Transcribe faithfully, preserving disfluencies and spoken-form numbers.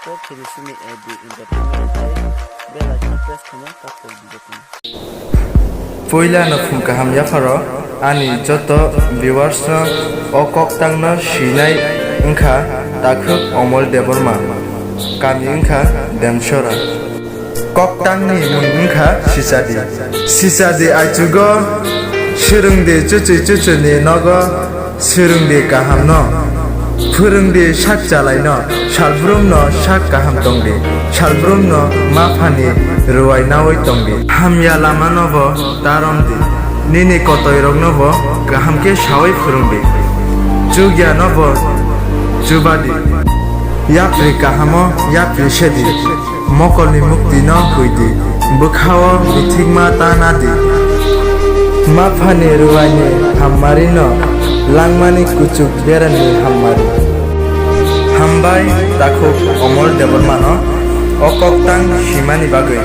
Subscribe khe di simi A D Entertainment tei bell icon press khaina takhuk di jotono. Puila no phung kaham yapharo ani joto viewers no o koktang no swinai wngkha takhuk Omol Debbarma, kami wngkha Demsora. Koktang ni mung wngkha Sichadi. Sichadi aichugo swrwngdi chuchwi chuchwi ni nogo. Swrwngdi kahamno, phwrwngdi sak chalaino, salbrumno sak kaham tongdi, salbrumno maphani rwai naui tongdi. Hamya lamanobo ta romdi, nini kotoiroknobo kaham khe saui phwrwngdi, chugyanobo chubadi, yapri kahamo yapri sedi. Mokolni muktino huidi, bwkhao mithikma ta nadi. Maphani rwuaini hammarino langmani kuchuk berani hammari. Hambai takhuk Omol Debbarmano o koktang swimani bagwi.